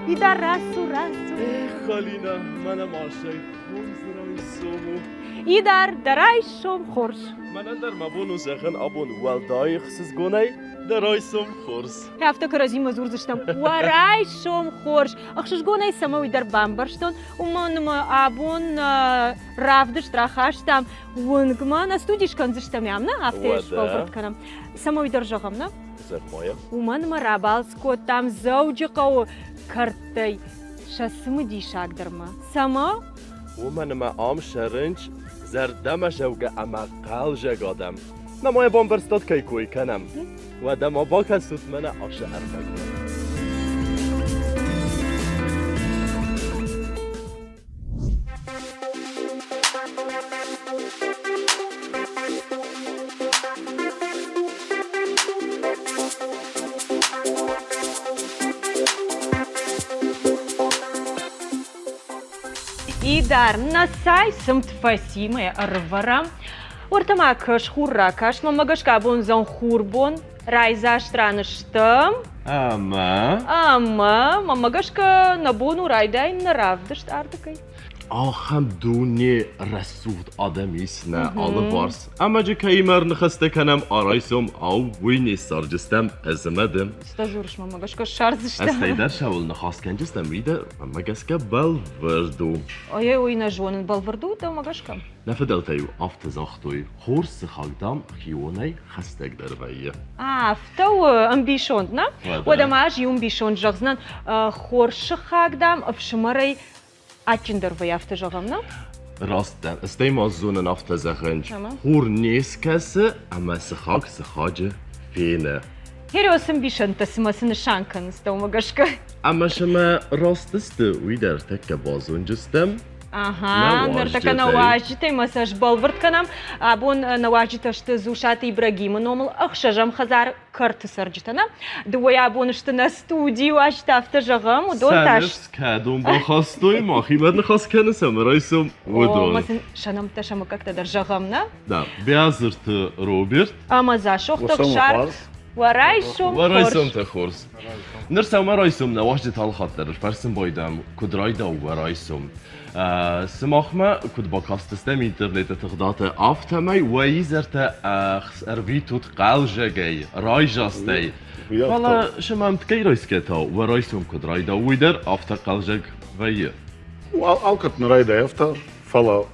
Идар рацу, рацу. Эх, Халина, мӕнӕ ма сӕй хорз райсом у. Идар, дӕ райсом хорз. Мӕнӕн дӕр мӕ бон у зӕгъын абон уӕлдай ӕхсызгонӕй дӕ райсом хорз. Афтӕ кӕрӕдзимӕ дзурдзыстӕм, уӕ райсом хорз. Ӕхсызгонӕй цӕмӕ уый дӕр бамбӕрстон, уымӕн ӕмӕ абон равдыст рахастам уынгмӕ, нӕ студи скӕндзыстӕм ам, нӕ? Афтӕ йӕ сбӕлвырд кӕнӕм. Цӕмӕ уый дӕр зӕгъӕм, нӕ? Зӕгъ-ма йӕ. Уымӕн ӕмӕ рабалц кодтам Дзӕуджыхъӕуы кӕрттӕй сӕ цымыдисагдӕрмӕ. Цӕмӕ? Уымӕн ӕмӕ ам сӕрынч зӕрдӕмӕзӕугӕ ӕмӕ хъӕлзӕг адӕм. Нӕма йӕ бамбӕрстат, кӕй кой кӕнӕм. Уӕдӕ ма бакӕсут мӕнӕ ацы ӕрмӕгмӕ. Идар, нӕ цай цымт фӕци мӕ ӕрывӕрӕм. Уӕртӕ ма кӕс хур ракаст, мӕнмӕ гӕсгӕ абон уыдзӕн хурбон. Райдзаст ран стӕм. Ӕмӕ? Ӕмӕ, мӕнмӕ гӕсгӕ, нӕ бон у райдайын нӕ равдыст ардыгӕй. Ахӕм дуне рӕсугъд адӕм ис нӕ алыварс. Ӕмӕ джы кӕимӕ ӕрныхӕстӕ кӕнӕм арайсом, ау, уый не ссарджыстӕм ӕз ӕмӕ ды. Цытӕ дзурыс, мӕнмӕ гӕсгӕ ссардзыстӕм. Ӕз дӕр цӕуыл ныхас кӕнджыстӕм, уый дӕр мӕнмӕ гӕсгӕ бӕлвырд у. Ой, уый нӕ зонын, бӕлвырд у дӕумӕ гӕсгӕ? Нӕ фыдӕлтӕ-иу афтӕ загътой, хорз сыхаг, дам, хионӕй хӕстӕгдӕр вӕййы. Афтӕ у ӕмбисонд, нӕ? Уӕдӕ ма ӕз иу ӕмбисонд зӕгъдзынӕн. Хорз сыхаг, дам, ӕфсымӕрӕй адджындӕр вӕййы, афтӕ зӕгъӕм, нӕ? Раст дӕ. Стӕй ма зонын афтӕ зӕгъын, хур не скӕсы ӕмӕ сыхаг сыхаджы фены. Хереосы ӕмбисӕндтӕ цымӕ цы нысан кӕнынц дӕумӕ гӕсгӕ? Ӕмӕ сымӕ раст сты, уый дӕр тӕккӕ базонджыстӕм. Ага, ныртӕккӕ нӕ уазджытӕй ма сӕ сбӕлвырд кӕнӕм. Абон нӕ уазджытӕ сты Дзусаты Ибрагимы номыл ӕхсӕзӕм хӕдзар кӕрты цӕрджытӕ. Нӕ дыууӕйӕ абон сты нӕ студийы уазджытӕ, афтӕ зӕгъӕм, уыдон та... Сӕ ныфс кӕдон бахастой, махимӕ ныхас кӕнынц ӕмӕ райсом уыдон. Ӕмӕ сын сӕ нӕмттӕ, сӕ мыггӕгтӕ дӕр зӕгъӕм, нӕ? Да, Биазырты Роберт. Ӕмӕ Дзасохты Ӕхсар. Уӕ райсом Уӕ райсомтӕ хорз. Ныр сӕумӕрайсом нӕ уазджыты алхатт дӕр фӕрсын байдам, куыд райдау уӕ райсом. Сымахмӕ куыд бакастыстӕм интернеты тыгъдаты, афтӕмӕй уӕ изӕртӕ ӕрвитут хъӕлзӕгӕй, райзастӕй. Фӕлӕ сымӕ ӕмткӕй райсгӕ та уӕ райсом куыд райдау, уый дӕр афтӕ хъӕлзӕг вӕййы. Алкӕд нӕ райдайы афтӕ, фӕлӕ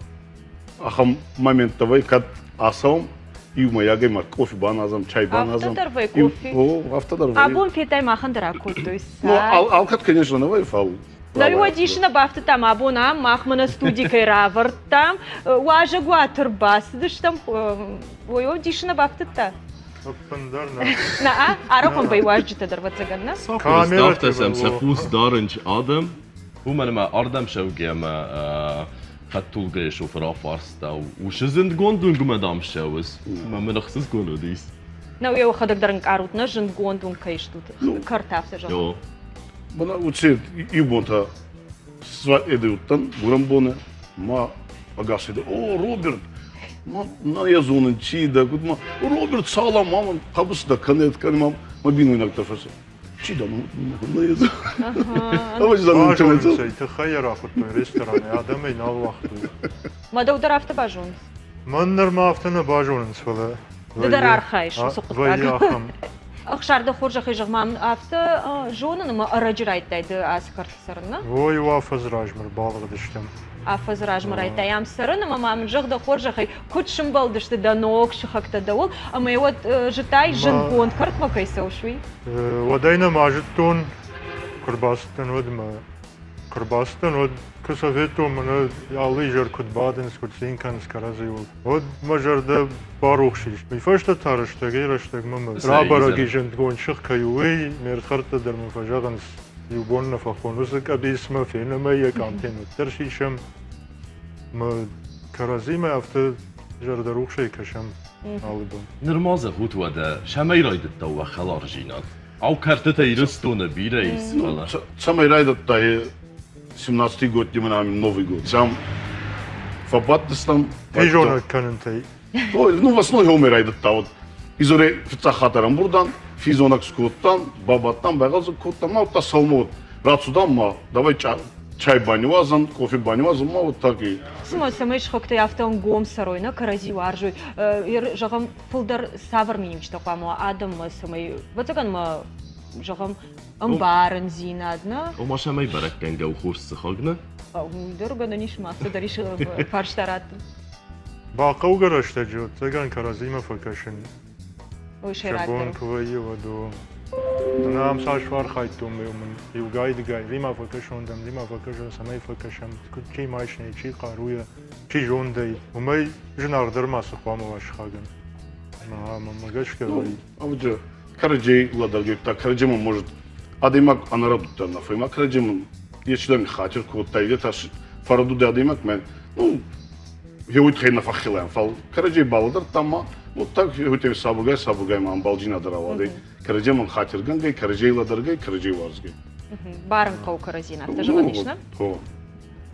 ахӕм моменттӕ вӕййы, кӕд ацӕуӕм, иумӕйагӕй ма кофе баназӕм, чай баназӕм. Афтӕ дӕр вӕййы кофе? О, афтӕ дӕр вӕййы. Абон фетай махӕн дӕр акодтой Ну, алкӕд, конечно, нӕ вӕййы, фал Нӕ уӕ дисы нӕ бафтыдтам абон ам, мах мӕнӕ студи кӕй равӕрдтам, уазӕгуаты рбацыдыстӕм, ой, о, дисы нӕ бафтыдта? Ӕппындӕр нӕ. Нӕ, арӕх вӕййы уазджытӕ дӕр, ӕвӕццӕгӕн, нӕ? Камерӕтӕ сӕм сӕ хъус дарынч адӕм, уымӕн ӕмӕ ардӕм цӕугӕ ӕмӕ хӕдтулгӕйы шофыр афарста, усы зындгонд уынгмӕ, дам, ссӕуыс? Ӕмӕ мын ӕхсызгон уыдис. Нӕ, уӕхӕдӕг дӕр ӕнкъарут, нӕ зындгонд уынг кӕй стут, кӕрт афтӕ зӕгъын. Мӕнӕ уыцы иу бон та эды уыдтӕн гуырӕн боны, ма ӕгасӕй о, Роберт, ма нӕ йӕ зонын, чи дӕ, куыд ма, Роберт, салам, ма мын хъӕбыс дӕ кӕнӕд, кӕн ма мӕ бинойнаг дӕр фӕрсы. Чи дӕ, нӕ йӕ Базонынц ӕй, тыххӕй йӕ рахуыдтой ресторанӕй, адӕм ӕй нал уагътой. Ма дӕу дӕр афтӕ базонынц? Мӕн нырма афтӕ нӕ базонынц, фӕлӕ Ды дӕр архайыс уыцы вӕййы хъуыддаг. ахӕм. Ӕхсар, дӕ хорзӕхӕй зӕгъ ма, афтӕ зонын ӕмӕ ӕрӕджы райдыдтай ды ацы кӕрты цӕрын, нӕ? Ой, иу афӕдзы размӕ рбалыгъдыстӕм. Афӕдзы размӕ райдыдтай ам цӕрын ӕмӕ ма мын зӕгъ дӕ хорзӕхӕй, куыд сымбӕлдысты дӕ ног сыхӕгтӕ дӕуыл ӕмӕ уӕд зыдтай, зындгонд кӕртмӕ кӕй цӕуыс, уый? Уӕдӕй нӕма зыдтон, куы рбацыдтӕн, уӕд мӕ. Куы рбацыдтӕн, уӕд куы сӕ федтон, мӕнӕ алы изӕр куыд бадынц, куыд цин кӕнынц кӕрӕдзиуыл, уӕд мӕ зӕрдӕ барухс ис. Уый фӕстӕ та рӕстӕгӕй-рӕстӕгмӕ мӕ рабӕрӕг и зындгонд сых кӕй у, уый. Ме рдхӕрдтӕ дӕр мын фӕзӕгъынц, иу бон нӕ фӕхон уыцы къӕбицмӕ, фенӕм ӕй, йӕ къамтӕ уӕддӕр сисӕм. Мӕ кӕрӕдзимӕ афтӕ зӕрдӕрухсӕй кӕсӕм алы бон. Нырма зӕгъут уӕдӕ, цӕмӕй райдыдта уӕ хӕлардзинад? Ау, кӕртытӕ Ирыстоны бирӕ ис, фӕлӕ. Цӕмӕй райдыдта 17 год нӕм Новый год. Сам фӕбадтыстӕм. Физонӕг кӕнынтӕй. Ну, в основном уымӕй райдыдта. Вот изоре фыццаг хатт ӕрӕмбырдан, физонӕг скодтам, бабадтам, байгъӕлдзӕг кодтам, ма вот та сӕумӕ вот рацудам ма, давай чай баниуазӕн, кофе баниуазӕн, ма вот так и. Цыма цӕмӕй сыхӕгтӕй афтӕ ӕнгом цӕрой, нӕ кӕрӕдзи уарзой. Зӕгъӕм, фылдӕр цавӕр миниуджытӕ хъуамӕ уа адӕммӕ, цӕмӕй, ӕвӕццӕгӕн ма, зӕгъӕм, ӕмбарындзинад, нӕ? Ома цӕмӕй бӕрӕггӕнгӕ у хорз сыхаг, нӕ? Дӕр гӕнӕн ис, ма афтӕ дӕр ис фарста раттын. Бахъӕугӕ рӕстӕджы ӕвӕццӕгӕн кӕрӕдзимӕ фӕкӕсын. Уый Сӕ бон сӕйрагдӕр. куы вӕййы, уӕд о. Ӕнӕ ам цас фӕархайдтон мын иугай-дыгай, рима фӕкӕсон дӕм, рима фӕкӕсон, цӕмӕй фӕкӕсӕм, куыд чи машинӕйы, чи хъаруйӕ, чи зондӕй. Уымӕй зынаргъдӕр ма цы хъуамӕ уа сыхагӕн. Мӕ гӕсгӕ Ну, ӕвджы кӕрӕдзийы лӕдӕргӕдта, кӕрӕдзимӕ может адӕймаг ӕнӕрӕдуддӕр нӕ фӕйма кӕрӕдзимӕ ечидӕр хатир кодта, или та фӕрӕдуд адӕймагмӕ, ну, еуит хей нӕ фӕххилӕн, фал кӕрӕдзей балӕдӕрдта ма, вот так еуитем сабургай сабургай ма ӕмбалдзийнадӕ рауадӕй. Кӕрӕдземӕн хатиргӕнгӕй, кӕрӕдзей лӕдӕргӕй, кӕрӕдзей уарзгӕй. Барын хъӕуы кӕрӕдзин, афтӕ зӕгъӕн ис, нӕ? О.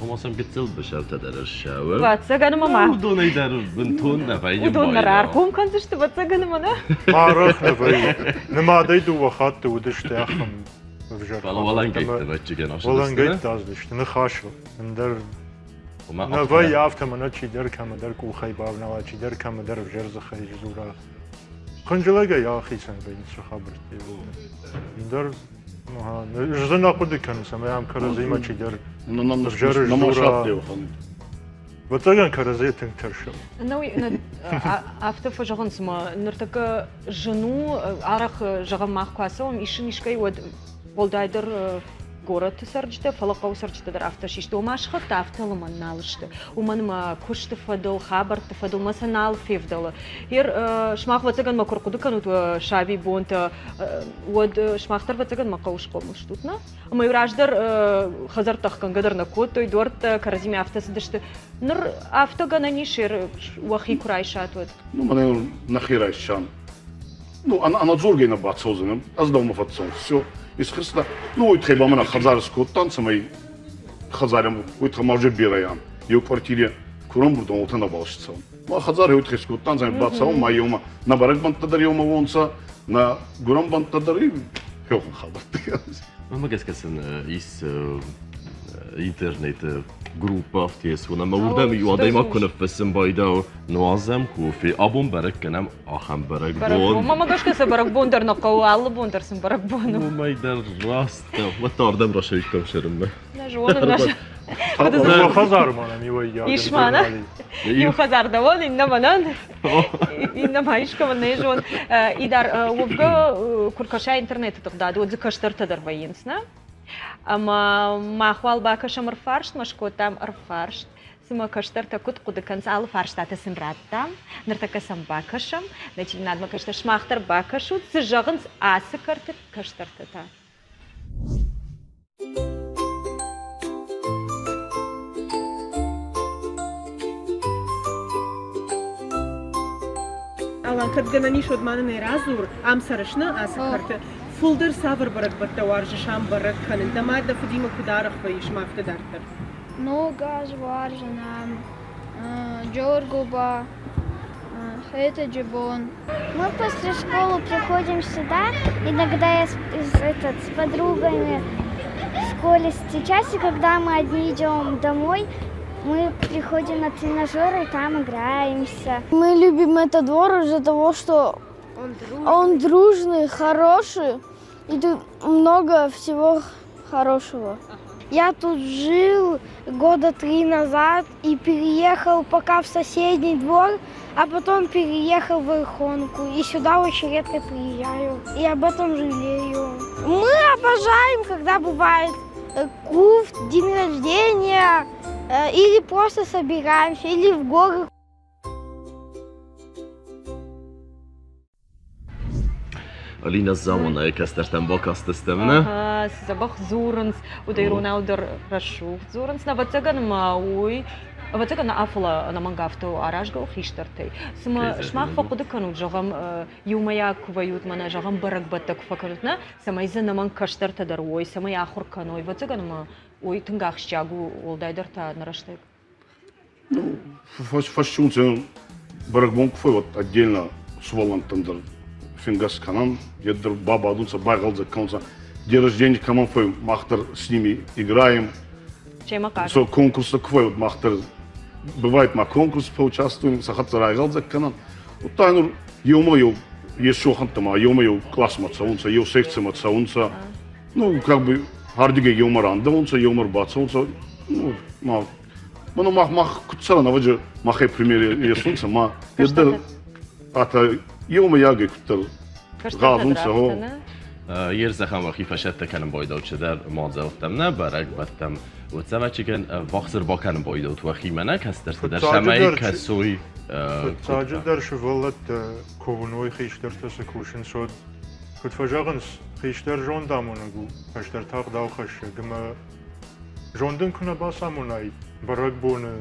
Ома сӕм гыццыл бысӕртӕ дӕр ссӕуы. Ӕвӕццӕгӕн ӕмӕ ма. Уыдонӕй дӕр бынтон нӕ вӕййы. Уыдон нӕ раргом кӕндзысты, ӕвӕццӕгӕн ӕмӕ нӕ. Арӕх нӕ вӕййы. Нымадӕй дыууӕ хатты уыдысты ахӕм ӕвзӕр. Фӕлӕ уӕлӕнгӕйтты ӕвӕццӕгӕн ацыдысты. Уӕлӕнгӕйтты ацыдысты ныхасыл. Ӕндӕр нӕ вӕййы афтӕ, мӕнӕ чидӕр кӕмӕдӕр къухӕй бавнала, чидӕр кӕмӕдӕр ӕвзӕр дзыхӕй сдзура. Хынджылӕгӕй ахицӕн вӕййынц сӕ хабӕрттӕ. Ӕндӕр Ӕз дзы нӕ хъуыды кӕнын, цӕмӕй ам кӕрӕдзимӕ чидӕр ӕвзӕр сдзура. Ӕвӕццӕгӕн кӕрӕдзийӕ тынг тӕрсӕм. Афтӕ фӕзӕгъынц, ӕмӕ ныртӕккӕ зын у, арӕх, зӕгъӕм, мах куы ацӕуӕм, исын искӕй, уӕд уӕлдайдӕр горӕты цӕрджытӕ, фӕлӕ хъӕуы цӕрджытӕ дӕр афтӕ систы. Ома сыхӕгтӕ афтӕ лымӕн нал сты. Уымӕн ӕмӕ куысты фӕдыл, хабӕртты фӕдыл мӕ сӕ нал февдӕлы. Ер, сымах ӕвӕццӕгӕн мӕ куы рхъуыды кӕнут уӕ сабибонтӕ, уӕд сымах дӕр ӕвӕццӕгӕн мӕ хъӕуы схъомыл стут, нӕ? Ӕмӕ-иу раздӕр хӕдзӕрттӕ хгӕнгӕ дӕр нӕ кодтой, дуӕрттӕ кӕрӕдзимӕ афтӕ цыдысты. Ныр афтӕ гӕнӕн ис, уӕхи куы райсат, уӕд? Ну, мӕнӕ нӕхи райсӕм. Ну, ӕнӕдзургӕ нӕ бацӕудзӕнӕн, ӕз дӕумӕ фӕцӕуын. Все, исхызта. Ну, уый тыххӕй ба мӕнӕ хӕдзар скодтан, цӕмӕй хӕдзарӕн уый тыххӕй ма уже берӕйӕн. Еу квартире ку рамбурдон, уотӕ нӕбал сцӕун. Ма хӕдзар еу тыххӕй скодтан, цӕмӕй бацӕун, ма еумӕ нӕ бӕрӕгбӕнттӕ дӕр еумӕ уонцӕ, нӕ гурӕнбӕнттӕ дӕр хеуӕн хабӕрттӕ. Мӕнмӕ гӕсгӕ сын ис интернеты группа ӕфтиесун ӕмӕ уырдӕм иу адӕймаг куы ныффыссын байдау, нуазӕм кофе, абон бӕрӕг кӕнӕм ахӕм бӕрӕгбон. Мӕнмӕ гӕсгӕ сӕ бӕрӕгбон дӕр нӕ хъӕуы, алы бон дӕр сын бӕрӕгбон у. Уымӕй дӕр раст. Уӕдта ардӕм расайдтам сӕрынмӕ. Нӕ зонын, нӕ Дыууӕ хӕдзары ма нӕм иуӕй Ис ма нӕ? Иу хӕдзар дӕуӕн, иннӕ мӕнӕн. Иннӕ ма искӕмӕн нӕ зон. Идар, уӕвгӕ, куы ркӕсай интернеты тыгъдады, уӕд дзы кӕстӕртӕ дӕр вӕййынц, нӕ? Ӕмӕ мах уал бакӕсӕм ӕрфарстмӕ, скодтам ӕрфарст. Цымӕ кӕстӕртӕ куыд хъуыды кӕнынц, алы фарстатӕ сын радтам. Ныртӕккӕ сӕм бакӕсӕм. Нӕ телеуынадмӕ кӕстӕр сымах дӕр бакӕсут, цы зӕгъынц ацы кӕрты кӕстӕртӕ та. Алан, кӕд гӕнӕн ис, уӕд ма нын ӕй радзур, ам цӕрыс нӕ ацы кӕрты. Фылдӕр цавӕр бӕрӕгбӕттӕ уарзыс ам бӕрӕг кӕнын? Дӕ мад дӕ фыдимӕ куыд арӕх вӕййыс ма афтӕ дарддӕр? Ног аз уарзын ам, Джоргуба, Хетӕджы бон. Мы после школы приходим сюда. Иногда я с, этот, с подругами в школе встречаюсь, и когда мы одни идем домой, мы приходим на тренажеры и там играемся. Мы любим этот двор из-за того, что Он дружный. он дружный, хороший, и тут много всего хорошего. Я тут жил года 3 назад и переехал пока в соседний двор, а потом переехал в Ольхонку. И сюда очень редко приезжаю. И об этом жалею. Мы обожаем, когда бывает Куфт, день рождения, или просто собираемся, или в горы. Алина заманайы кӕстӕртӕм бакастыстӕм, нӕ? Дзӕбӕх дзурынц, уыд иронау дӕр рӕсугъд дзурынц. Ӕвӕццӕгӕн ма уый, ӕвӕццӕгӕн афӕлӕ ӕнӕмӕнг афтӕ у аразгӕ у хистӕртӕй. Цымӕ сымах фӕхъуыды кӕнут, зӕгъӕм, иумӕйаг куы вӕййут, мӕнӕ, зӕгъӕм, бӕрӕгбӕттӕ куы фӕкӕнут, нӕ, цӕмӕй дзы ӕнӕмӕнг кӕстӕртӕ дӕр уой, цӕмӕй ахуыр кӕной. Ӕвӕццӕгӕн ма уый тынг ахсджиаг у, уӕлдайдӕр та нӕ рӕстӕг. Ну, фӕсчунцӕ бӕрӕгбон ку фӕууӕд отдельно сувӕллӕнттӕн дӕр фенгӕс кӕнӕн, е дӕр бабадунцӕ, байгъӕлдзӕг кӕнунцӕ. День рождения кӕмӕн фӕй, мах дӕр с ними играем. Со конкурстӕ ку фӕууӕд, мах дӕр бывает ма конкурс поучаствуем, сӕ хӕццӕ райгъӕлдзӕг кӕнӕн. Удта нур еумӕ еу ес сохӕнттӕ ма еумӕ еу классмӕ цӕунцӕ, еу секцимӕ цӕунцӕ. Ну, как бы ардигӕй еумӕ рандӕунцӕ, еумӕ рбацӕунцӕ. Ну, ма Мано мах мах куд цӕрӕн, ӕвӕджи махӕй пример есунцӕ, ма е дӕр атӕ еумӕйагӕй куддӕр гъазунцӕ, гъо. Ерзӕхӕн уӕхи фӕсӕттӕ кӕнын байдау чидӕр мадзӕлттӕм нӕ бӕрӕгбӕттӕм. Уотӕвӕччигӕн вахсыр бакӕнын байдаут уӕхимӕ нӕ кӕстӕртӕ дӕр сӕмӕй кӕсой. Фыццаджыдӕр сывӕллӕттӕ куы уыной хистӕртӕ цы кусынц, уӕд куыд фӕзӕгъынц, хистӕр зондамонӕг у, кӕстӕр та ӕгъдаухӕссӕг ӕмӕ Зонд ын куы нӕ бацамонай, бӕрӕгбоны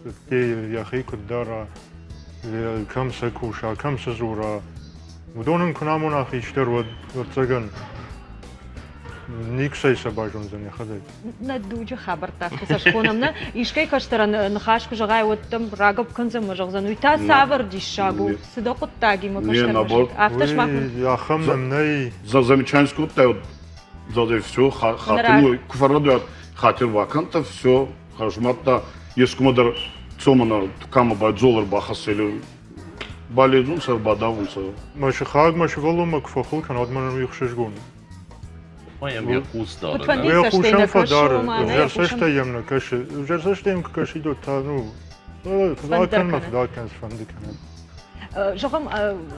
ӕдде йӕхи куыд дара, кӕм цы куса, кӕм цы дзура, уыдон ын куы нӕ амона хистӕр, уӕд, ӕвӕццӕгӕн, никуыцӕй сӕ базондзӕн йӕхӕдӕг. Нӕ дуджы хабӕрттӕ афтӕ сӕ схонӕм, нӕ? Искӕй кӕстӕрӕн ныхас куы зӕгъай, уӕд дӕм рагӕпп кӕндзӕн ӕмӕ зӕгъдзӕн, уый та цавӕр диссаг у, цы дӕ хъуыддагимӕ кӕстӕр? Афтӕ сымах... Ахӕм нӕм нӕй. Замечание скодтай, Зӕгъ, все, хатир, куы фӕрӕдуат, хатир бакӕнтӕ, все, хорошо, мадта ескумӕ дӕр цомана туканмӕ ба дзол ӕрбахӕссели, баледзунцӕ, ӕрбадавунцӕ. Мӕ сыхаг мӕ сывӕллонмӕ куы фӕхыл кӕна, уӕд мӕнӕн уый ӕхсызгон у. Йӕм йӕ хъус дары. Йӕ хъус ӕм фӕдары, ӕвзӕр цӕстӕй йӕм нӕ кӕсы. Ӕвзӕр цӕстӕй йӕм куы кӕсид, уӕд та, ну, фыдӕл кӕн мӕ фыдӕл кӕн, цыфӕнды кӕнӕд. Зӕгъӕм,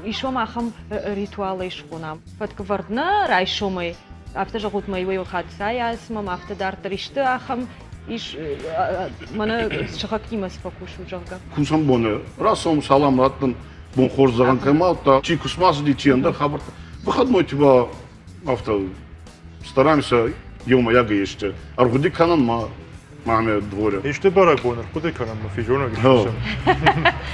ис уӕм ахӕм ритуалӕй схонӕм. Фӕткӕвӕрд нӕ райсомӕй, афтӕ зӕгъут мӕ иуӕй-иу хатт цайасмӕ, афтӕ дарддӕр исты ахӕм ис, мӕнӕ сыхӕгтимӕ цы фӕкусут, зӕгъгӕ. Кусӕн боны рацӕуӕм, салам раттын, бон хорз зӕгъӕн кӕм аудта, чи куыстмӕ цыди, чи ӕндӕр хабӕрттӕ. Выходной типа афтӕ стараемся иумӕйагӕй исты ӕрхъуыды кӕнын ма мамӕ дворе. Исты бӕрӕгбон ӕрхъуыды кӕнӕм ма физонӕг ссӕм.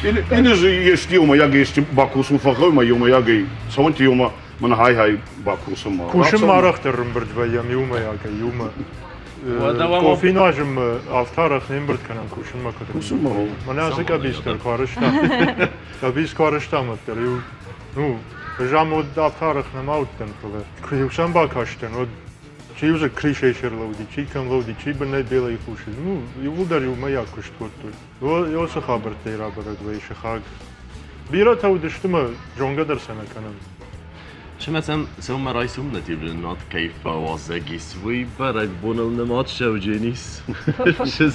Или же есть иумӕйагӕй исты бакусын фӕхъӕуы ма иумӕйагӕй цӕуынты иумӕ мын хай-хай бакусын ма. Кусын ма арӕхдӕр ӕмбырд вӕййӕм иумӕйагӕй иумӕ. Кофе нуазынмӕ афтӕ арӕх не мбырд кӕнӕм кусынмӕ куыд. Кусынмӕ. Мӕнӕ ацы къӕбиц дӕр куы арӕзтам. Къӕбиц куы арӕзтам, уӕддӕр иу ну, ӕз ам уӕд афтӕ арӕх нӕма уыдтӕн, фӕлӕ куы-иу сӕм бакастӕн, уӕд чи-иу дзы крышӕй сӕрлӕуди, чи кӕм лӕуди, чи бынӕй белӕй хъусы. Ну, иууылдӕр иумӕйаг куыст кодтой. Уыцы хабӕрттӕй рабӕрӕг вӕййы сыхаг. Бирӕтӕ уыдысты мӕ зонгӕ дӕр сӕ нӕ кӕнӕм. Сымӕцӕн сӕумӕрайсом нӕ кӕй фӕуазӕг ис, уый бӕрӕгбоныл нымад Шӕудженис.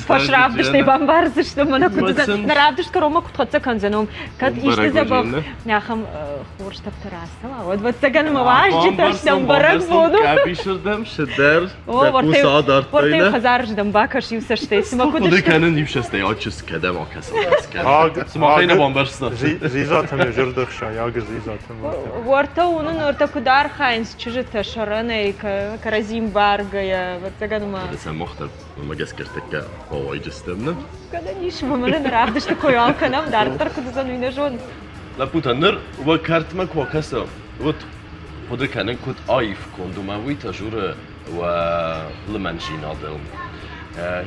Фӕсравдыстӕй бамбардзыстӕм, мӕнӕ куыд нӕ равдыст кӕронмӕ куыд хӕццӕ кӕндзӕн, уым кӕд исты дзӕбӕх ахӕм хорз тӕфтӕ рацӕуа, уӕд ӕвӕццӕгӕн мӕ уазджытӕ стӕм бӕрӕгбон у. Къӕбисырдӕм сыдӕр Уӕртӕ хӕдзарыздӕм бакӕс иу цӕстӕй, цыма куыд Хъуыды кӕнын иу цӕстӕй, ачыс кӕдӕм акӕсӕм. Цыма нӕ бамбӕрста. Дзидзатӕм йӕ зӕрдӕ хсайы, агы дзидзатӕм. Уӕртӕ уынын, уӕртӕ куыд архайынц чызджытӕ сӕрӕнӕй, кӕрӕдзи мбаргӕйӕ, ӕвӕццӕгӕн ма. Сӕ мах дӕр мӕ гӕсгӕ ӕртӕккӕ бауайдзыстӕм, нӕ? Гӕнӕн ис, мӕнӕ нӕ равдысты кой уал кӕнӕм, дарддӕр куыд уыдзӕн, уый нӕ зонын. Лӕппутӕ, ныр уӕ кӕртмӕ куы акӕсӕм, уӕд хъуыды кӕнын, куыд аив конд у мӕ уый та журы уӕ лымӕндзинадыл.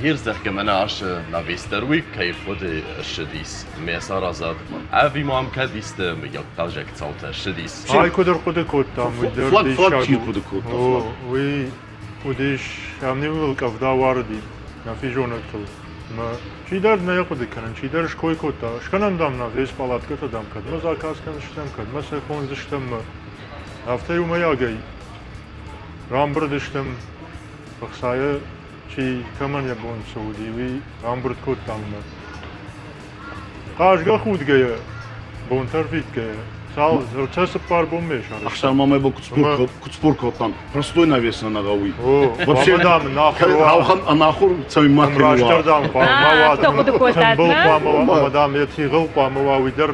Хирздӕхгӕ мӕнӕ ашы навес дӕр уый кӕй хъуыды ссыдис, ме саразӕд, ӕви ма ам кӕд исты мыййаг хъазӕг цаутӕ ссыдис. Ай куыд ӕрхъуыды кодтам, уый дӕр Флаг, флаг диссаг чи у. хъуыды кодта, О, флаг. уый уыдис, ам-иу къӕвда уарыди нӕ физонӕгтыл. Мӕ чидӕр нӕ хъуыды кӕнын, чидӕр ской кодта, скӕнӕм, дам, навес, палаткӕтӕ, дам, кӕдмӕ заказ кӕндзыстӕм, кӕдмӕ сӕ хондзыстӕм. Афтӕ иумӕйагӕй рамбырд стӕм, ӕхцайӕ чи кӕмӕн йӕ бон цы уыди, уый рамбырд кодтам ӕмӕ хъазгӕ-худгӕйӕ, бонтӕ ӕрвитгӕйӕ. Цал, ӕртӕ цыппар бонмӕ сарӕзта. Ӕхсар ма мӕ куыд спор кодтам, простой навес нӕ гъӕуй. Вообще, дам, нахур Аухан ӕнахур цӕуй ма Раздӕр, дам, хъуамӕ уа, тымбыл хъуамӕ уа, ӕмӕ, дам, йӕ тигъыл хъуамӕ уа, уый дӕр,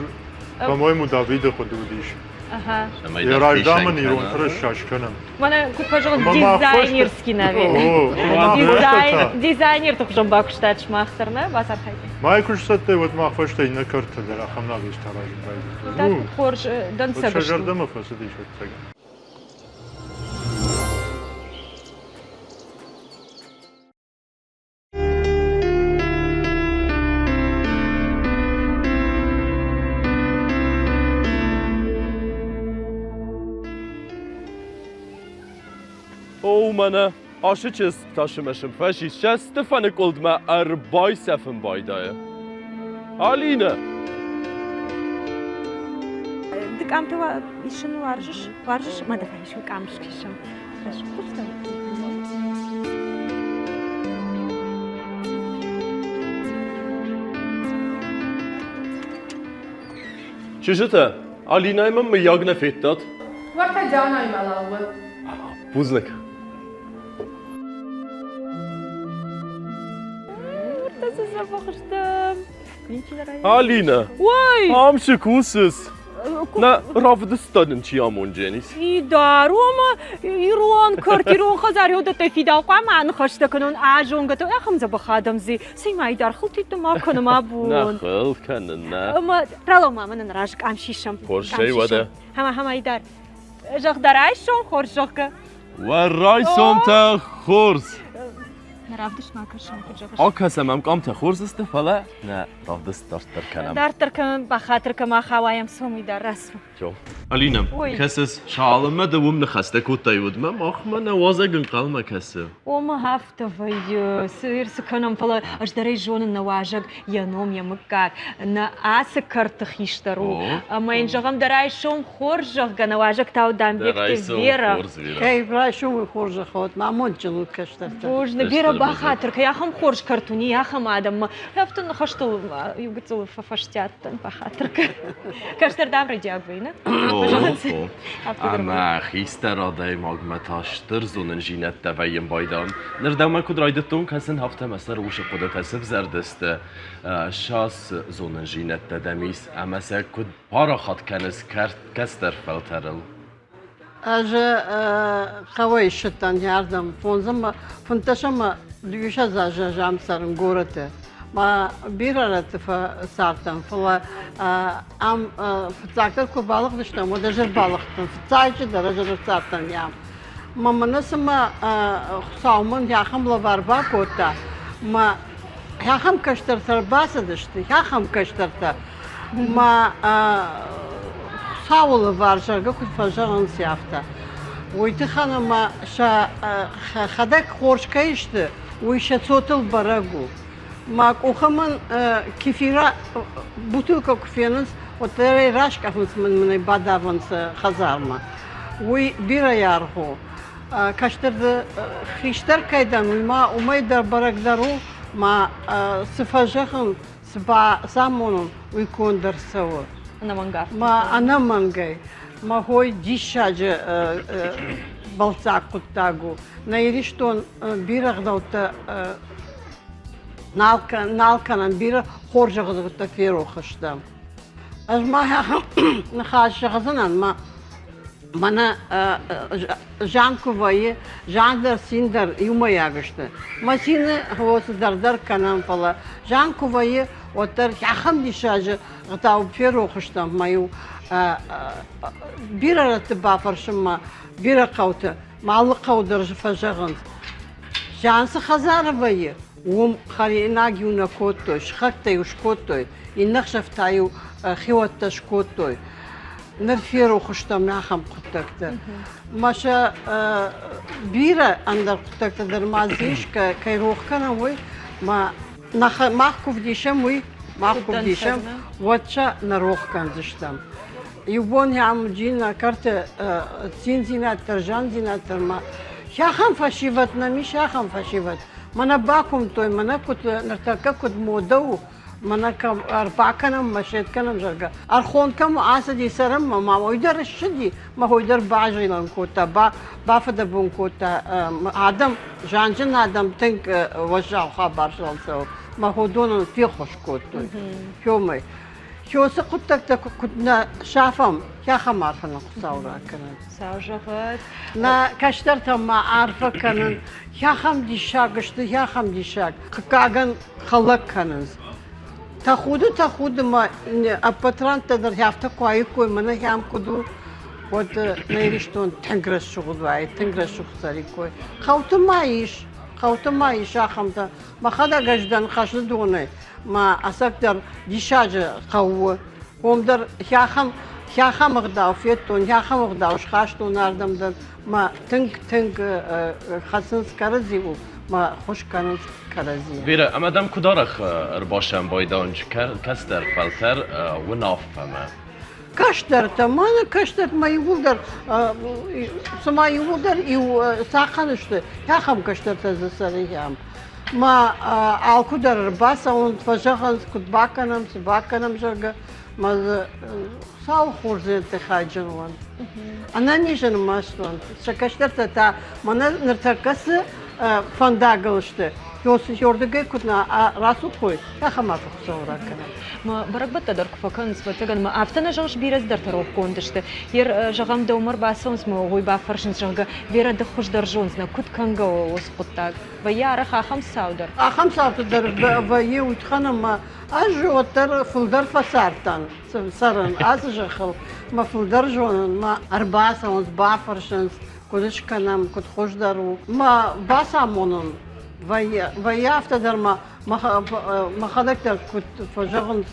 по-моему, Давиды хъуыды уыдис. Йӕ раздӕр мын ирон тырыса скӕнӕм. Мӕнӕ куыд фӕзӕгъынц, дизайнерский навес. Дизайнерты хуызӕн бакуыстат сымах дӕр, нӕ бацархайдтай? Мӕ куы сцӕттӕ, уӕд мах фӕстӕ иннӕ кӕрты дӕр ахӕм навестӕ аразын райдыдтой. Хорз дӕнцӕг Сӕ зӕрдӕмӕ фӕцыдис ӕцӕг. О, мӕнӕ ашы чызг тасымӕсым фӕсис цӕсты фӕныкъуылдмӕ ӕрбайсӕфын байдайы. Алинӕ! Ды къамтӕ исын уарзыс? Уарзыс? Ма давай еще къам скисӕм. Рӕсугъд Чызджытӕ, Алинӕйы мӕм мыййаг нӕ федтат? Уӕртӕ Дианӕимӕ лӕууы. Бузныг. Уӕртӕ цы дзӕбӕх стӕм. Алинӕ! Ой! Ам цы кусыс? Нӕ равдыста нын чи амондженис? Идар, ома ирон кӕрт, ирон хӕдзар уыдӕттӕй фидау хъуамӕ аныхӕстӕ кӕнон, азонгӕтӕ, ахӕм дзӕбӕх адӕм дзы. Цӕй ма идар хылтитты ма кӕнӕм абон. Нӕ хыл кӕнын, нӕ. Ӕмӕ ралӕу ма мӕнӕн раз къам сисӕм. Хорз, цӕй уӕдӕ. Хӕма, хӕма, Идар. Зӕгъ дӕ райсом хорз, зӕгъгӕ. Уӕ райсомтӕ хорз. Нӕ равдыстмӕ кӕсӕм, куыд зӕгъыс? Акӕсӕм ӕм къамтӕ хорз сты, фӕлӕ нӕ равдыст дарддӕр кӕнӕм. Дарддӕр кӕнӕм, бахатыр кӕ, мах ауайӕм сомый дӕр рацу. Алина, кӕсыс, цалынмӕ ды уым ныхӕстӕ кодтай, уӕдмӕ махмӕ нӕ уазӕг ӕнхъӕлмӕ кӕсы. Ома афтӕ вӕййы, цы цы кӕнӕм, фӕлӕ ӕз дӕр ӕй зонын нӕ уазӕг, йӕ ном, йӕ мыггаг, нӕ ацы кӕрты хистӕр у. Ӕмӕ йын зӕгъӕм, дӕ райсом хорз, зӕгъгӕ, нӕ уазӕг та у Дамбегты Вера. Кӕй райсом хорзӕх уӕд, мӕ амондджын уыд кӕстӕртӕ. Бузныг, Вера, бахатыр, кӕй ахӕм хорз кӕрт уыни, ахӕм адӕммӕ. Афтӕ ныхӕстыл иу гыццыл фӕфӕстиат дӕн, бахатыр кӕн. Кӕстӕр дам рӕдиаг вӕйны. Ӕмӕ хистӕр адӕймагмӕ та стыр зонындзинӕдтӕ вӕййын байдан. Ныр дӕумӕ куыд райдыдтон кӕсын, афтӕ мӕ сӕр усы хъуыдытӕ сывзӕрдысты. Сас зонындзинӕдтӕ дӕм ис ӕмӕ сӕ куыд парахат кӕныс кӕстӕр фӕлтӕрыл? Ӕз хъӕуӕй ссыдтӕн ардӕм фондзӕмӕ, фынддӕсӕмӕ дыууиссӕдз азы ӕз ам цӕрын горӕты. Ма бирӕ рӕтты фӕцардтӕн, фӕлӕ ам фыццагдӕр куы балыгъдыстӕм, уӕд ӕз ӕрбалыгъдтӕн. Фыццаджыдӕр ӕз ӕрцардтӕн ам. Мӕ мӕнӕ цыма Хуыцау мын ахӕм лӕвар бакодта, мӕ ахӕм кӕстӕртӕ ӕрбацыдысты, ахӕм кӕстӕртӕ. Ма Хуыцауы лӕвар, зӕгъгӕ, куыд фӕзӕгъынц, афтӕ. Уый тыххӕн ӕмӕ сӕ хӕдӕг хорз кӕй сты, уый сӕ цотыл бӕрӕг у. Мӕ къухы мын кефира бутылкӕ куы фенынц, уӕддӕр ӕй раскъӕфынц мын мын ӕй бадавынц хӕдзармӕ. Уый бирӕ аргъ у. Кӕстӕр хистӕр кӕй дӕн, уый ма уымӕй дӕр бӕрӕгдӕр у, ма цы фӕзӕгъын, цы бацамонон, уый конд ӕрцӕуы. Ӕнӕмӕнг афтӕ. Ма ӕнӕмӕнгӕй. Мӕ хой диссаджы бӕлццаг хъуыддаг у. Нӕ Иристон бирӕ ӕгъдӕуттӕ нал, нал кӕнӕм, бирӕ хорз ӕгъдӕуттӕ ферох стӕм. Ӕз ма ахӕм ныхас зӕгъдзынӕн, ма мӕнӕ зиан куы вӕййы, зиан дӕр, цин дӕр иумӕйаг сты. Мӕ цины цыдӕр дӕр кӕнӕм, фӕлӕ зиан куы вӕййы, уӕддӕр ахӕм диссаджы ӕгъдау ферох стӕм мӕ-иу бирӕ рӕтты бафӕрсынмӕ, бирӕ хъӕуты, ма алы хъӕу дӕр фӕзӕгъынц. Зиан цы хӕдзары вӕййы, уым хӕринаг-иу нӕ кодтой, сыхӕгтӕ-иу скодтой, иннӕ хсӕв та-иу хиуӕттӕ скодтой. Ныр ферох стӕм ахӕм хъуыддӕгтӕ. Ма сӕ бирӕ ӕндӕр хъуыддӕгтӕ дӕр ма дзы ис, кӕй рох кӕнӕм, уый. Ма мах куы вдисӕм, уый мах куы вдисӕм, уӕд сӕ нӕ рох кӕндзыстӕм. Иу бон ӕм уыди нӕ кӕрты циндзинад дӕр, зиандзинад дӕр ма. Ахӕм фӕсивӕд нӕм ис, ахӕм фӕсивӕд. Мӕнӕ бакуымдтой, мӕнӕ куыд ныртӕккӕ куыд модӕ у. Мӕнӕ кӕм ӕрбакӕнӕм, мӕ сед кӕнӕм, зӕгъгӕ. Ӕрхонкӕм ацыди цӕрынмӕ, ма уый дӕр ссыди, мӕ уый дӕр базилӕн кодта, бафыдӕбон кодта. Адӕм, зианджын адӕм тынг уӕззау хабар цӕуы, мӕ уыдонӕн феххуыс кодтой. Уымӕй. Уыцы хъуыддӕгтӕ куыд нӕ сафӕм, ахӕм арфӕ нын Хуыцау ракӕнӕд. Хуыцау зӕгъӕд. Нӕ кӕстӕртӕн ма арфӕ кӕнын. Ахӕм диссаг сты, ахӕм диссаг. Хъыгагӕн, хӕлӕг кӕнынц. Тӕхуды, тӕхуды ма ӕппӕт рӕнттӕ дӕр афтӕ куы аиккой, мӕнӕ ахӕм куыд у, уӕд нӕ Ирыстон тынг рӕсугъд уаид, тынг рӕсугъд цӕриккой. Хъӕуты ма ис, хъӕуты ма ис ахӕмтӕ. Мӕхӕдӕг ӕз дӕн Хъӕздыдонӕй, ма ӕцӕгдӕр диссаджы хъӕу у. Уым дӕр ахӕм ахӕм ӕгъдау федтон, ахӕм ӕгъдау схастон ардӕм дӕр. Мӕ тынг-тынг хӕцынц кӕрӕдзиуыл, мӕ ххуыс кӕнынц кӕрӕдзийӕн. Верӕ, ӕмӕ дӕм куыд арӕх ӕрбасӕмбайдӕуынц кӕстӕр фӕлтӕр уынаффӕмӕ? Кӕстӕртӕ, мӕнӕ кӕстӕртӕ иууылдӕр, цыма иууылдӕр иу цахъхъӕн сты, ахӕм кӕстӕртӕ дзы цӕры ам. Ма алкуыдӕр ӕрбацӕуынц, фӕзӕгъынц, куыд бакӕнӕм, цы бакӕнӕм, зӕгъгӕ, ма дзы Хуыцауы хорздзинӕдты хайджын уӕнт. Ӕнӕнизӕн маст уӕнт. Сӕ кӕстӕртӕ та мӕнӕ ныртӕккӕ цы фӕндагыл сты, уырдыгӕй куыд нӕ рацухой, ахӕм арфӕ Хуыцау ракӕнӕд. Мӕ бӕрӕгбӕттӕ дӕр куы фӕкӕнынц, ӕвӕццӕгӕн мӕ афтӕ нӕ зӕгъыс, бирӕ цыдӕртӕ рохгонд сты. Ер, зӕгъӕм, дӕумӕ ӕрбацӕуынц мӕ уый бафӕрсынц, зӕгъгӕ, Верӕ, ды хуыздӕр зондзынӕ, куыд кӕнгӕ у уыцы хъуыддаг? Вӕййы арӕх ахӕм цау дӕр? Ахӕм цауты дӕр вӕййы, уый тыххӕн ӕмӕ ӕз уӕддӕр фылдӕр фӕцардтӕн цӕрын ацы зӕххыл, мӕ фылдӕр зонын, мӕ ӕрбацӕуынц, бафӕрсынц, куыд скӕнӕм, куыд хуыздӕр у. Мӕ бацамонын вӕййы афтӕ дӕр ма мӕхӕдӕг дӕр куыд фӕзӕгъынц,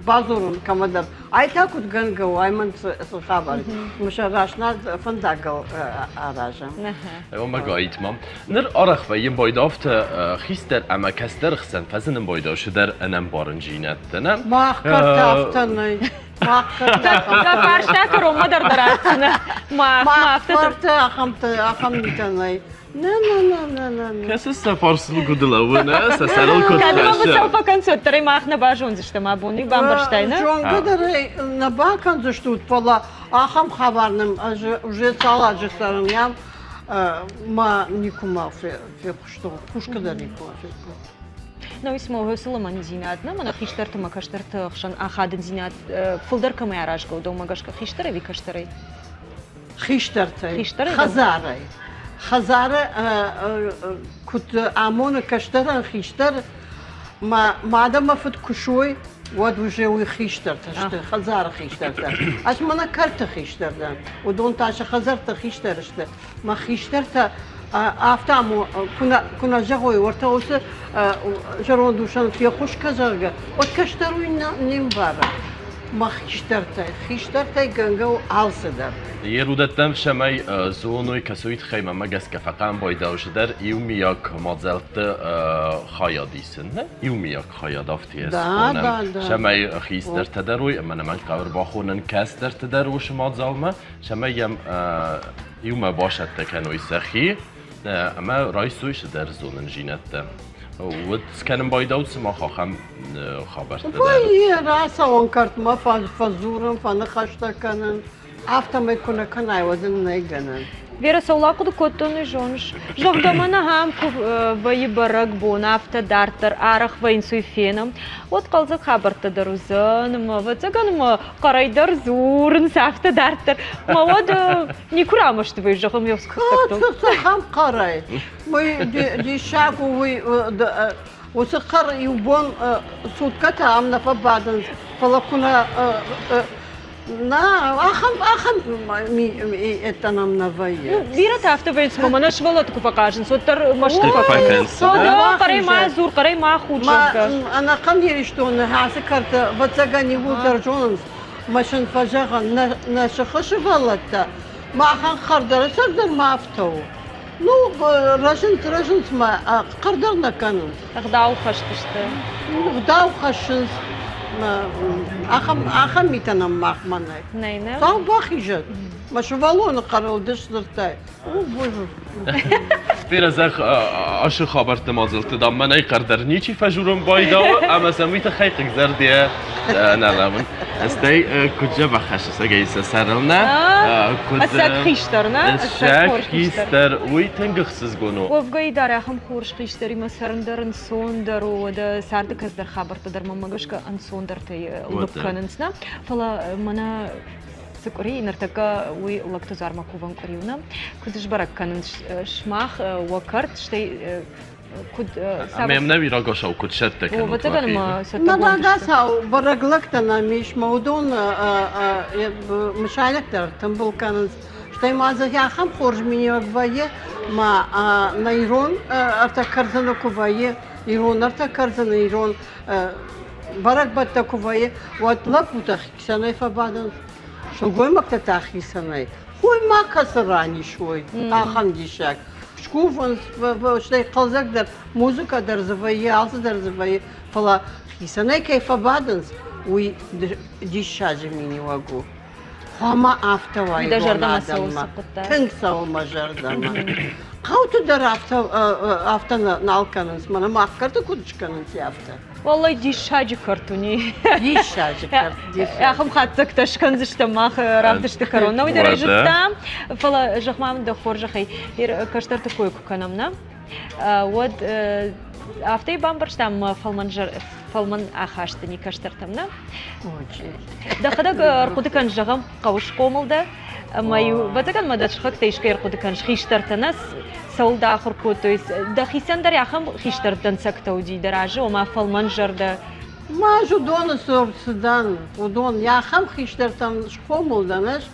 бадзурын кӕмӕдӕр, ай та куыд гӕнгӕ у, ай мын цы хабар, мӕ раст фӕндагыл аразӕм. Омӕ гаитма. Ныр арӕх вӕййы байдавты хистӕр ӕмӕ кӕстӕры хсӕн фӕзынын байдаусы дӕр ӕнӕмбарындзинӕдтӕ, нӕ? Мах кӕрты афтӕ нӕй. Мах кӕрты Дӕ фарста кӕронмӕ дӕр дӕр ратдзынӕ. Мах кӕрты ахӕмтӕ ахӕм митӕ нӕй. Нӕ, нӕ, нӕ, нӕ, нӕ, нӕ. Кӕсыс сӕ фарсыл куыд лӕууы, нӕ? Сӕ сӕрыл куыд Кӕд ма хӕссы. быцӕу фӕкӕнцот, дӕр ӕй мах нӕ базондзыстӕм абон, уый бамбӕрстай, нӕ? Зонгӕ дӕр ӕй нӕ бакӕндзыстут, фӕлӕ ахӕм хабар нӕм ӕз уже цал азы цӕрын, ма никуыма фехъуыстон, хъусгӕ дӕр никуыма федтон. Нӕ уый цыма уыцы лымӕндзинад, нӕ мӕнӕ хистӕрты ӕмӕ кӕстӕрты хсӕн ахадындзинад фылдӕр кӕмӕй аразгӕ у, дӕумӕ гӕсгӕ хистӕр ӕви кӕстӕрӕй? Хистӕртӕй, хӕдзарӕй. Хӕдзары куыд амоны кӕстӕрӕн хистӕр, мӕ мад ӕмӕ фыд куы суой, уӕд уже уый хистӕртӕ сты, хӕдзары хистӕртӕ. Ӕз мӕнӕ кӕрты хистӕр дӕн, уыдон та сӕ хӕдзӕртты хистӕр сты. Мӕ хистӕртӕ афтӕ куы нӕ зӕгъой, уӕртӕ уыцы зӕронд усӕн феххуыс кӕ, зӕгъгӕ, уӕд кӕстӕр уый не мбары. Мӕ хистӕртӕй, хистӕртӕй гӕнгӕ у алцыдӕр. Ерудӕттӕм цӕмӕй зоной, кӕцуй тыххӕй мӕмӕ гӕсгӕ фӕхъӕнбайдаусы дӕр иумиаг мадзӕлтты хайад исын, нӕ? Иумиаг хайад афтӕ схонӕм. Цӕмӕй хистӕртӕ дӕр уой ӕмӕ нӕмӕнг хъӕуы бахонӕн кӕстӕртӕ дӕр уыцы мадзалмӕ, цӕмӕй йӕм иумӕ басӕттӕ кӕной сӕхи ӕмӕ райсой цыдӕр зонындзинӕдтӕ. Уӕд скӕнын байдаут сымах ахӕм хабӕрттӕ дӕр? Вӕййы, рацӕуӕн кӕртмӕ фӕдзурын, фӕныхӕстӕ кӕнын. Афтӕмӕй куы нӕ кӕнай, уӕд ын нӕй гӕнӕн. Верӕ, цӕуыл ахъуыды кодтон, уый зоныс? Зӕгъгӕ, мӕн ахӕм куы вӕййы бӕрӕгбон, афтӕ дарддӕр арӕх вӕййынц, уый фенӕм. Уӕд хъӕлдзӕг хабӕрттӕ дӕр уыдзӕн, ӕмӕ, ӕвӕццӕгӕн, мӕ хъӕрӕй дӕр дзурынц, афтӕ дарддӕр. Мӕ уӕд никуы рамӕсты вӕййы, зӕгъӕм, йе хъуыддӕгтыл. Цахӕм хъӕрӕй? Уый диссаг у, уый уыцы хъӕр иу бон суткӕтӕ ам нӕ фӕбадынц, фӕлӕ куы нӕ нӕ ахӕм ахӕм это нам нӕ вӕййы. Ну, бирӕтӕ афтӕ вӕййынц, ӕмӕ мӕнӕ сывӕллӕтты куы фӕхъазынц, уӕддӕр мӕсты фӕкӕнынц. Хъӕрӕй ма дзур, хъӕрӕй ма худ, зӕгъгӕ. Ӕнӕхъӕн Ирыстоны ацы кӕрты ӕвӕццӕгӕн иууылдӕр зонынц, мӕ сын фӕзӕгъын, нӕ сыхы сывӕллӕттӕ махӕн хъӕрдӕры сӕр дӕр ма афтӕ у. Ну, рӕзынц, рӕзынц ма, хъӕрдӕр нӕ кӕнынц. Ӕгъдау хӕст сты. Ӕгъдау хӕссынц. Ахӕм, ахӕм митӕ нӕм махмӕ нӕй. Нӕй, нӕ? Сау бахизӕд. Мӕ сывӕллоны хъӕрыл ды сдзырдтай. О, боже. Бирӕ зӕгъ, ашы хабӕртты мадзӕлтты дам мӕнӕй хъӕрдӕр ничи фӕжурын байдауы ӕмӕ сӕм уый тыххӕй хъыгзӕрдийӕ нӕ лӕууын. Стӕй куыд дзӕбӕх хӕссы сӕгӕй сӕ сӕрыл нӕ? Куыд Ӕцӕг хистӕр, нӕ? Ӕцӕг хистӕр, уый тынг ӕхсызгон у. Уӕвгӕ дӕр ахӕм хорз хистӕримӕ цӕрын дӕр ӕнцондӕр у, уӕдӕ царды кӕцыдӕр хабӕрттӕ дӕр мӕнмӕ гӕсгӕ ӕнцондӕртӕй лыг кӕнынц, нӕ? Фӕлӕ мӕнӕ цы къуыри, ныртӕккӕ уый лӕгты дзуармӕ кувӕн къуыри у, нӕ? Куыд сбӕрӕг кӕнынц сымах уӕ кӕрт, стӕй куыд Ӕмӕ йӕм нӕ рагацау куыд цӕттӕ кӕнут? Ӕвӕццӕгӕн ма Нӕ рагацау бӕрӕг лӕгтӕ нӕм ис, мӕ уыдон мысайнӕгтӕ ӕртымбыл кӕнынц. Стӕй ма дзы ахӕм хорз миниуӕг вӕййы, ма нӕ ирон ӕртӕ кӕрдзыны куы вӕййы, ирон ӕртӕ кӕрдзыны, ирон бӕрӕгбӕттӕ куы вӕййы, уӕд лӕппутӕ хицӕнӕй фӕбадынц, сылгоймӕгтӕ та хицӕнӕй. Хой ма кӕцы ран ис уой, ахӕм диссаг. Скувынц, стӕй хъӕлдзӕгдӕр музыкӕ дӕр дзы вӕййы, алцыдӕр дзы вӕййы, фӕлӕ хицӕнӕй кӕй фӕбадынц, уый диссаджы миниуӕг у. Хъуамӕ афтӕ уа ирон адӕммӕ. Тынг цӕуы мӕ зӕрдӕмӕ. Хъӕуты дӕр афтӕ, афтӕ нал кӕнынц, мӕнӕ мах кӕрты куыд скӕнынц, афтӕ. Уӕллӕй, диссаджы кӕрт уыни. Диссаджы кӕрт, диссаджы. Ахӕм хатдзӕгтӕ скӕндзыстӕм мах равдысты кӕрон. Нӕ уый дӕр ӕй зыдтам, фӕлӕ зӕгъ-ма мын дӕ хорзӕхӕй, кӕстӕрты кой куы кӕнӕм, нӕ? Уӕд афтӕ бамбӕрстам мӕ фӕлмӕн, фӕлмӕн ахасты ни кӕстӕртӕм, нӕ? Дӕхӕдӕг ӕрхъуыды кӕн, зӕгъӕм, хъӕуы схъомыл дӕ, ӕмӕ-иу, ӕвӕццӕгӕн ма дӕ сыхӕгтӕ искӕй ӕрхъуыды кӕныс, хистӕртӕ нӕ цӕуыл дӕ ахуыр кодтой, дӕхицӕн дӕр ахӕм хистӕр дӕнцӕгтӕ уыди дӕ разы, ома фӕлмӕн зӕрдӕ. Ма ӕз уыдоны цур цыдӕн, уыдон ахӕм хистӕртӕм схъомыл дӕн ӕз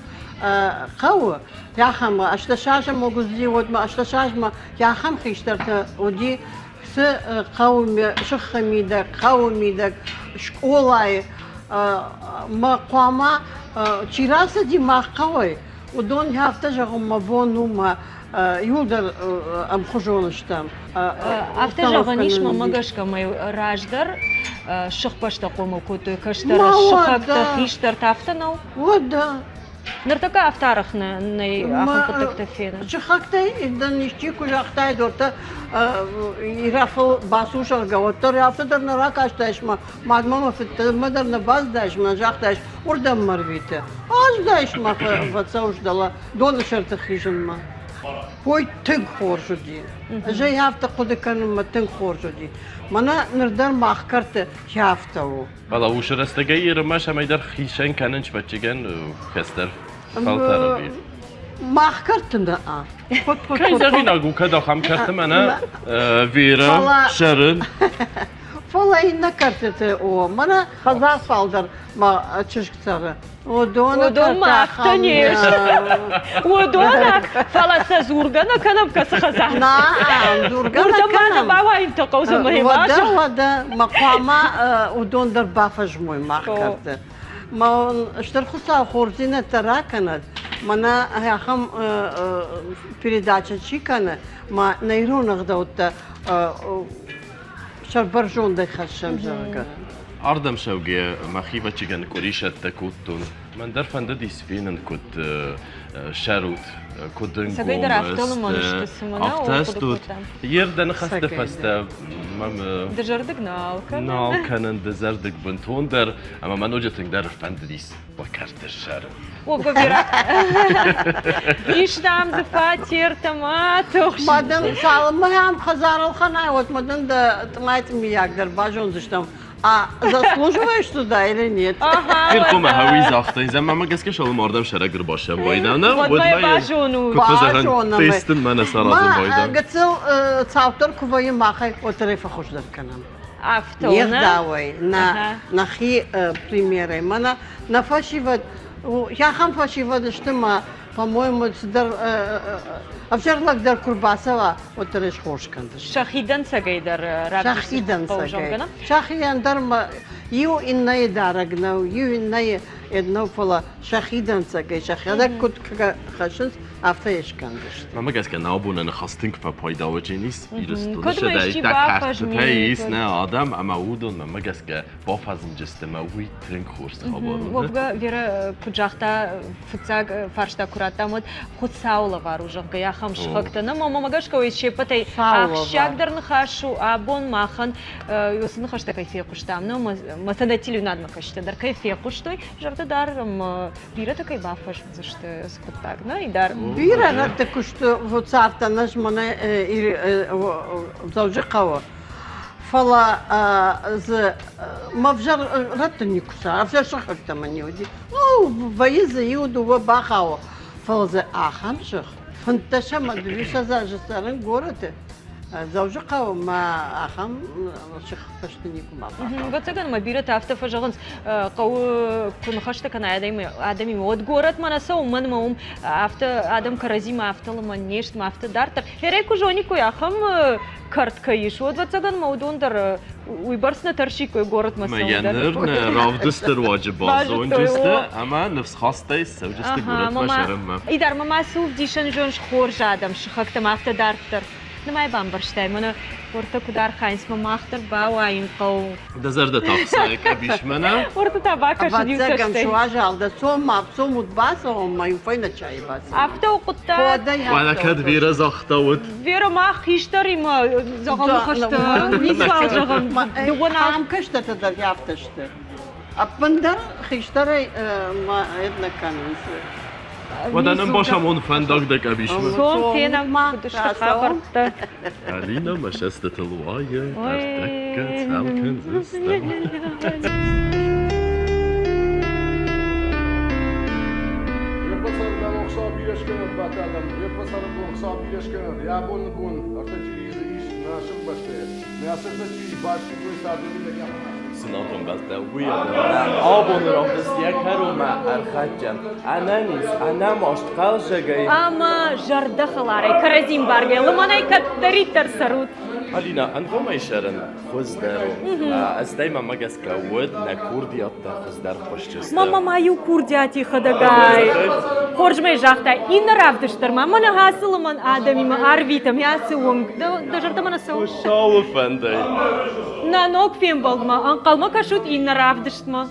хъӕуы, ахӕм ӕстӕсазӕм уыди, уӕдмӕ ӕстӕсазмӕ ахӕм хистӕртӕ уыди, цы хъӕуы сыхы мидӕг, хъӕуы мидӕг, скъолайы мӕ хъуамӕ чи рацыди мах хъӕуӕй, уыдон афтӕ зӕгъын мӕ бон у, мӕ иуылдӕр ӕмхуызон стӕм. Афтӕ зӕгъӕн ис, мӕнмӕ гӕсгӕ мӕ раздӕр сыхбӕстӕ хъомыл кодтой кӕстӕры сыхӕгтӕ, хистӕртӕ, афтӕ нӕу? Уӕдӕ. Ныртӕккӕ афтӕ арӕх нӕй ахӕм хъуыддӕгтӕ фенын. Сыхӕгтӕй дын исчи куы загътаид, уӕддӕр Ирӕфыл бацу, зӕгъгӕ, уӕддӕр афтӕ дӕр нӕ ракастаис мӕ мадмӕ мӕ фыдмӕ дӕр нӕ баздаис мӕ загътаис, уырдӕм мӕ рвиты. Аздаис мӕ фӕцӕуыс дӕлӕ доны сӕрты хизынмӕ. Ой, тынг хорз уыди. Ӕз ӕй афтӕ хъуыды кӕнын, мӕ тынг хорз уыди. Мӕнӕ ныр дӕр мах кӕрты афтӕ у. Фӕлӕ уыцы рӕстӕгӕй Ирмӕ цӕмӕйдӕр хицӕн кӕнын ӕвӕццӕгӕн кӕстӕр фӕлтӕры би. Мах кӕрты нӕ. Кӕй зӕгъинаг у, кӕд ахӕм кӕрты мӕнӕ Верӕ, Сӕрын. Фӕлӕ иннӕ кӕртыты о, мӕнӕ хӕдзар цалдӕр мӕ чызг цӕры. Уыдоны Уыдонмӕ афтӕ не Уыдон, фӕлӕ сӕ дзургӕ нӕ кӕнӕм кӕцы хӕдзар. На, дзургӕ нӕ кӕнӕм. Бауайынтӕ хъӕудзӕн мӕ Уӕдӕ, уӕдӕ, мӕ хъуамӕ уыдон дӕр бафӕзмой мах кӕрты. Мӕ стыр Хуыцау хорздзинӕдтӕ ракӕнӕд, мӕнӕ ахӕм передачӕ чи кӕны, мӕ нӕ ирон ӕгъдӕуттӕ сӕрбӕрзондӕй хӕссӕм, зӕгъгӕ. Ардӕм цӕугӕ мӕхи ӕвӕццӕгӕн къуырисӕттӕ кодтон. Мӕн дӕр фӕндыдис фенын, куыд сӕрут, куыд Цӕгӕйдӕр афтӕ лымӕн сты, цымӕ нӕ Афтӕ стут. Йе рдӕ ныхӕсты фӕстӕ мӕм Дызӕрдыг нал кӕнын. Нал кӕнын дызӕрдыг бынтондӕр, ӕмӕ мӕ ноджы тынгдӕр фӕндыдис уӕ кӕрты ссарын. Ого, Ис дам дзы фатертӕ, ма тыхс. Ма дын цалынмӕ ам хӕдзар ӕлхӕнай, уӕдмӕ дын дӕ тъмай-тъмийаг дӕр базондзыстӕм. А заслуживаешь туда или нет? Ферхомӕ хауи загътай, зӕмӕ гӕсгӕ шалым ардӕм сӕрӕг ӕрбасӕм байдана, уӕд ма базонут. Базонӕм. Тестын мӕнӕ саразын байда. Гыццыл цауддӕр куы вӕййы махӕй, уӕддӕр фӕхуыздӕр кӕнӕм. Афтӕ, Не гъдауӕй, нӕ нӕхи примерӕй. Мӕнӕ нӕ фӕсивӕд, ахӕм фӕсивӕд сты мӕ, по-моему, цыдӕр ӕвзӕр лӕг дӕр куы рбацӕуа, уӕддӕр ӕй схорз кӕндзысты. Сӕхи дӕнцӕгӕй дӕр Сӕхи дӕнцӕгӕй. Сӕхи ӕндӕр иу иннӕйы дарӕг нӕу, иу иннӕйы. нӕу, фӕлӕ сӕхи дӕнцӕгӕй сӕхӕдӕг куыд хӕссынц, афтӕ йӕ скӕндзысты. Мӕнмӕ гӕсгӕ нӕ абоны ныхас тынг фӕпайдауӕджын ис Ирыстоны Куыд ма исчи сӕдӕйттӕ кӕртытӕ ис бафӕзмид. нӕ адӕм ӕмӕ уыдон мӕнмӕ гӕсгӕ бафӕзмджысты ӕмӕ уый тынг хорз хабар у. Уӕвгӕ, Вера куыд загъта, фыццаг фарста куы радтам, уӕд Хуыцауы лӕвар у, зӕгъгӕ, ахӕм сыхӕгтӕ. Нӕ мӕмӕ гӕсгӕ уый се ппӕтӕй ахсджиагдӕр ныхас у абон махӕн уыцы ныхӕстӕ кӕй фехъуыстам, нӕ мӕ сӕ телеуынадмӕ кӕсджытӕ дӕр кӕй фехъуыстой, зӕрдӕ дӕр бирӕтӕ кӕй бафӕзмдзысты цы хъуыддаг, нӕ дӕр. Бирӕ рӕтты куысты цардтӕн ӕз мӕнӕ Дзӕуджыхъӕуы, фӕлӕ дзы мӕ ӕвзӕр рӕтты никуы цард, ӕвзӕр сыхӕгтӕ мӕ не уыди. Ну, вӕййы дзы иу-дыууӕ бахауы, фӕлӕ дзы ахӕм сых, 15 ӕмӕ 20 азы цӕрын горӕты, Дзӕуджыхъӕуы ма ахӕм сыхбӕсты никуы ма бахауд. Ӕвӕццӕгӕн ма бирӕтӕ афтӕ фӕзӕгъынц, хъӕуы куы ныхӕстӕ кӕнай адӕмимӕ, уӕд горӕтмӕ нӕ цӕуы, уымӕн ӕмӕ уым афтӕ адӕм кӕрӕдзимӕ афтӕ лымӕн не сты, афтӕ дарддӕр. Хӕрӕй куы зониккой, ахӕм кӕрт кӕй ис, уӕд, ӕвӕццӕгӕн ма уыдон дӕр уыйбӕрц нӕ тӕрсиккой горӕтмӕ цӕуын дӕр. Мӕ ныр нӕ равдысты руаджы базонджысты ӕмӕ ныфсхастӕй ссӕуджысты горӕтмӕ сӕрынмӕ. Идар, ма ма цы ӕвдисӕн зоныс хорз адӕм сыхӕгтӕм афтӕ дарддӕр? Нымай бамбӕрстай, мӕнӕ уӕртӕ куыд архайынц, мӕ мах дӕр бауайын хъӕуы. Дӕ зӕрдӕ та хсайы къӕбисмӕ, нӕ? Уӕртӕ та бакӕсын иу Ӕвӕццӕгӕн, цӕстӕй. суазал дӕ, цом ма, цом ут бацӕуӕм ма иу фӕйнӕ чайы бацӕуӕм. Афтӕ у хъуыддаг. Уӕлӕ кӕд Верӕ загъта, уӕд. Вера, мах хистӕримӕ зӕгъӕм ныхӕстӕ, ницуал зӕгъӕм. Дыууӕ Ам кӕстӕртӕ дӕр афтӕ сты. Ӕппындӕр хистӕрӕй ма нӕ кӕнынц. Уӕдӕ нын басамон фӕндаг дӕ къӕбисмӕ. Цом, фенӕм, куыд сты хабӕрттӕ. Алина мӕ цӕстытыл уайы, ӕртӕккӕ цӕл кӕндзыстӕм. Сынахъомбӕлттӕ уый абоны равдыст йӕ кӕронмӕ ӕрхӕццӕ. Ӕнӕниз, ӕнӕмаст, хъӕлдзӕгӕй. Ӕмӕ зӕрдӕхӕларӕй, кӕрӕдзи мбаргӕ, лымӕнӕй кӕддӕриддӕр цӕрут. Алина, ӕнгомӕй сӕрын хуыздӕр у. Ӕз мӕмӕ гӕсгӕ уӕд нӕ курдиаттӕ хуыздӕр хъуысджысты. Мама ма иу курдиати хӕдӕгай. Хорз мӕ загътай, иннӕ равдыст дӕр ма мӕнӕ ацы лымӕн адӕмимӕ арвитӕм, ацы уынг. Дӕ зӕрдӕмӕ нӕ цӕуы? Хуыцауы фӕндӕй. Нӕ ног фембӕлдмӕ ӕнхъӕлмӕ кӕсут иннӕ равдыстмӕ.